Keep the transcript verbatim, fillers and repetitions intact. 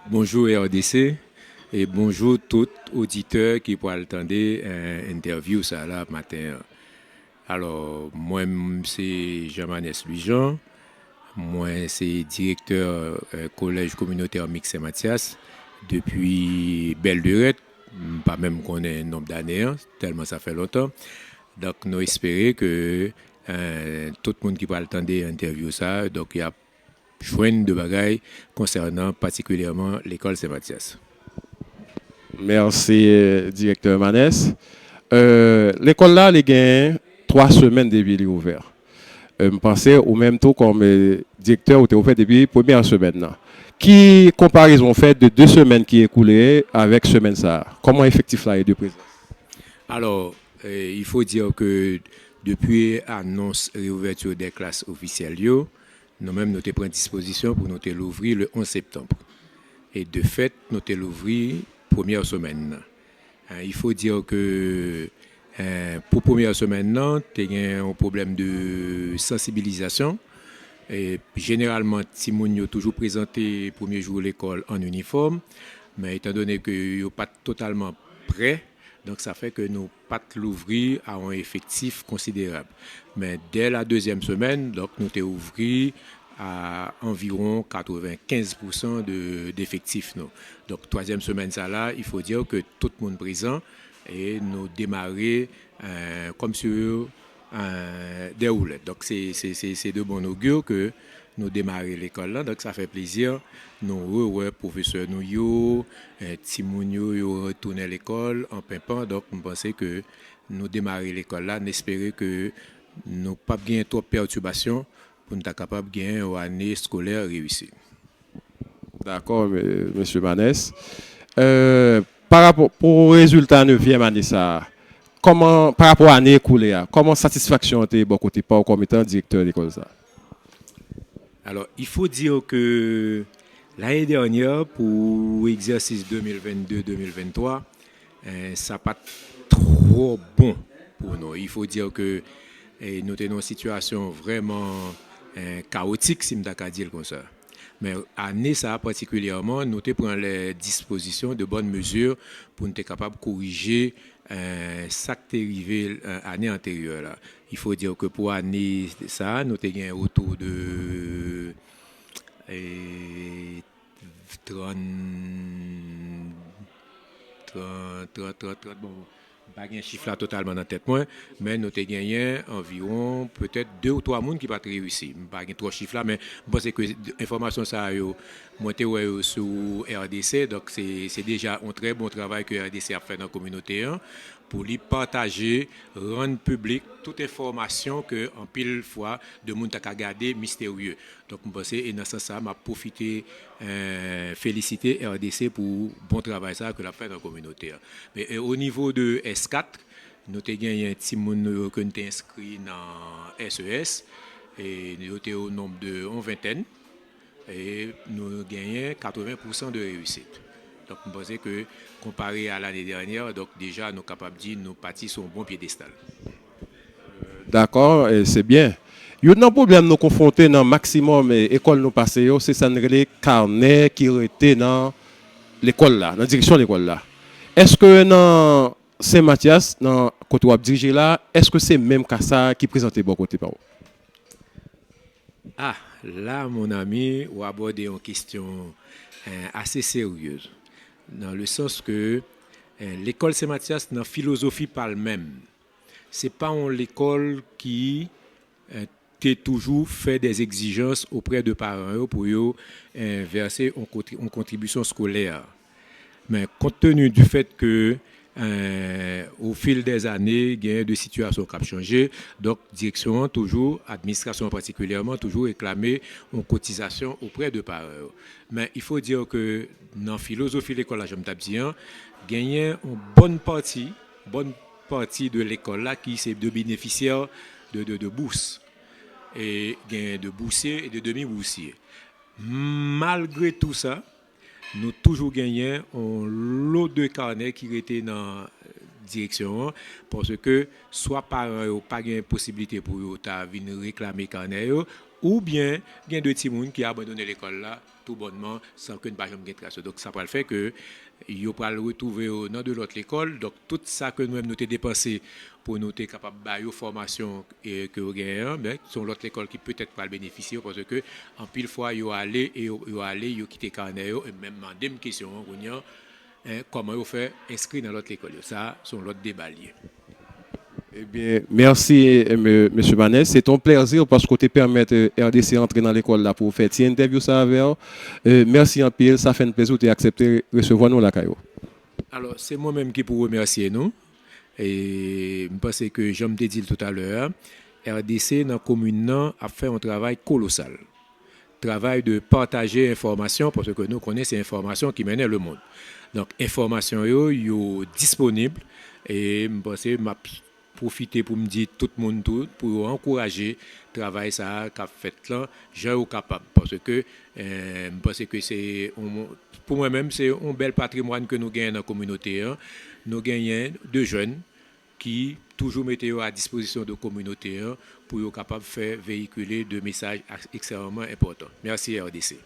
Bonjou R D C e bonjou tout oditè ki pral tande, eh, entèvyou sa la maten an. Alò, mwen, m, se Jean Manès Louis Jean. Mwen se direktè, eh, Kolèj Kominotè Miks Sen Matyas depi bèl lerèt. M pa menm konnen nonb dane an, tèlman sa fè lontan. Donk, nou espere ke, eh, tout moun ki pral tande entèvyou sa, donk, y ap jwenn de bagay konsènan patikilyèman lekòl Sen Matyas. Mèsi, eh, direktè Manès. Eh, lekòl la, li gen twa semèn depi li ouvè. Eh, m panse ou menm tou kòm, eh, direktè, ou te ouvè depi premyè semèn nan. Ki konparezon w fè de de semèn ki ekoule avèk semèn sa a? Kòman efektif la ye de prezan? Alò, eh, il faut dire que depi anons réouverture des classes officielles yo, nou menm nou te pran dispozisyon pou nou te louvri le onze septanm. E de fèt, nou te louvri premyè semèn nan. Eh, il faut dire que, eh, pou premyè semèn nan, te gen yon pwoblèm de sansibilizasyon. E jeneralman, timoun yo toujou prezante premye jou lekòl an inifòm, men etandone ke yo pa t totalman prè, donk sa fè ke nou pa t louvri a yon efektif konsiderab. Men dè la dezyèm semèn, donk nou te ouvri a anviwon katrevenkenz pousan de, defektif nou. Donk twazyèm semèn sa la, il faut dire que tout moun prezan e nou demare, eh, kòmsi, eh, dè woulèt. Donk se, se, se, se de bon ogir ke nou demare lekòl la. Donk sa fè plezi nou rewè pwofesè nou yo, eh, timoun yo, yo retounen lekòl an penpan. Donk m panse ke nou demare lekòl la, n espere ke nou p ap gen twòp pètibasyon pou n ta kapab gen yon ane eskolè reyisi. Dakò, me-, mesye Manès. Euh, pa rapò, pou rezilta nevyèm ane sa a, kòman, pa rapò a ane ekoule a, kòman satisfaksyon an te ye bò kote pa w kòm etan direktè lekòl sa a? Alors, il faut dire que l'année dernière, pour l'exercice deux mille vingt-deux deux mille vingt-trois, eh, sa pa t twò bon pou nou. Il faut dire que, eh, nou te nan yon sitiyasyon vrèman, eh, kawotik, si m ta ka di l konsa. Men ane sa a patikilyèman, nou te pran lè dispozisyon, de bonnes mesures, pou n te kapab korije, eh, sa k te rive, eh, ane anteryè la. Il faut dire que pou ane sa a, nou te gen otou de, eh, trant, trant, trant, trant, trant, bon, m pa gen chif la totalman nan tèt mwen, men nou te genyen anviwon petèt de ou twa moun ki pa t reyisi. M pa gen twò chif la, men m panse ke enfòmasyon sa yo, mwen te wè yo sou R D C, donk se, se deja yon trè bon travay ke R D C ap fè nan kominote an, pou li pataje, rann piblik tout enfòmasyon ke anpil fwa de moun ta ka gade misterye. Donk, m panse, e nan sans sa, m ap pwofite, eh, felisite R D C pou bon travay sa ke l ap fè nan kominote a. Men, e, o nivo de S kat, nou te genyen timoun nou yo ke n te enskri nan S E S, e yo te o nonb de yon ventèn, e nou genyen katreven pousan de reyisit. Donk, m panse ke, konpare a lane dènyè, donk, deja, nou kapab di nou pati sou yon bon pyedestal. Dakò, e se byen. Youn nan pwoblèm nou konfwonte nan maksimòm, e, ekòl nou pase yo, se sa n rele kanè ki rete nan lekòl la, nan direksyon lekòl la. Èske nan Sen Matyas, nan kote w ap dirije la, èske se menm ka sa a ki prezante bò kote pa w? Ah, là, mon ami, ou abòde yon kesyon, eh, ase seryez. Nan le sans ke, eh, lekòl Sen Matyas, nan filozofi pa l menm, se pa yon lekòl ki, eh, te toujou fè des exigences auprès de paran yo pou yo, eh, vèse yon kontri-, yon kontribisyon eskolè. Men, kont tenu du fèt ke, eh, au fil des années, genyen de sitiyasyon k ap chanje, donk, direksyon an toujou, administrasyon an patikilyèman, toujou reklame yon kotizasyon auprès de paran yo. Men, il faut dire que nan filozofi lekòl la, jan m t ap di an, genyen yon bòn pati, bòn pati de lekòl la ki se de benefisyè de, de, de bous. E genyen de bousye e de demi bousye. Malgre tou sa, nou toujou genyen yon lo de kanè ki rete nan, eh, direksyon an, paske swa paran yo pa gen posiblite pou yo ta vin reklame kanè yo, oubyen gen de timoun ki abandone lekòl la tou bònman san ke n pa janm gen tras yo. Donk, sa pral fè ke yo pral retwouve yo nan de lòt lekòl. Donk, tout sa ke nou menm nou te depanse pou nou te kapab ba yo fòmasyon e, ke yo genyen an, men se yon lòt lekòl ki petèt pral benefisye yo, paske anpil fwa yo ale e yo, yo ale, yo kite kanè yo, e menm mande m kesyon an kounye an, en, kòman yo fè enskri nan lòt lekòl yo. Sa, se yon lòt deba l ye. Ebyen, mèsi, eh, me- mesye Manès. Se te yon plèzi paske w te pèmèt eh, R D C antre nan lekòl la pou w fè ti entèvyou sa avè w. Eh, mèsi anpil, sa fè n plezi w te aksepte resevwa nou lakay ou. Alò, se mwen menm ki pou remèsye nou. E m panse ke, jan m te di l toutalè a, R D C nan komin nan ap fè yon travay kolosal. Travay de pataje enfòmasyon, paske nou konnen se enfòmasyon ki mennen lemonn. Donk, enfòmasyon yo, yo disponib, e m panse m ap pwofite pou m di tout moun tou, pou yo ankouraje travay sa a k ap fèt lan, jan yo kapab. Paske, eh, m panse ke se, yon- pou mwen menm, se yon bèl patrimwàn ke nou genyen nan kominote an. Nou genyen de jèn ki toujou mete yo a dispozisyon de kominote an pou yo kapab fè veyikile de mesaj ekstrèmman enpòtan. Mèsi, R D C.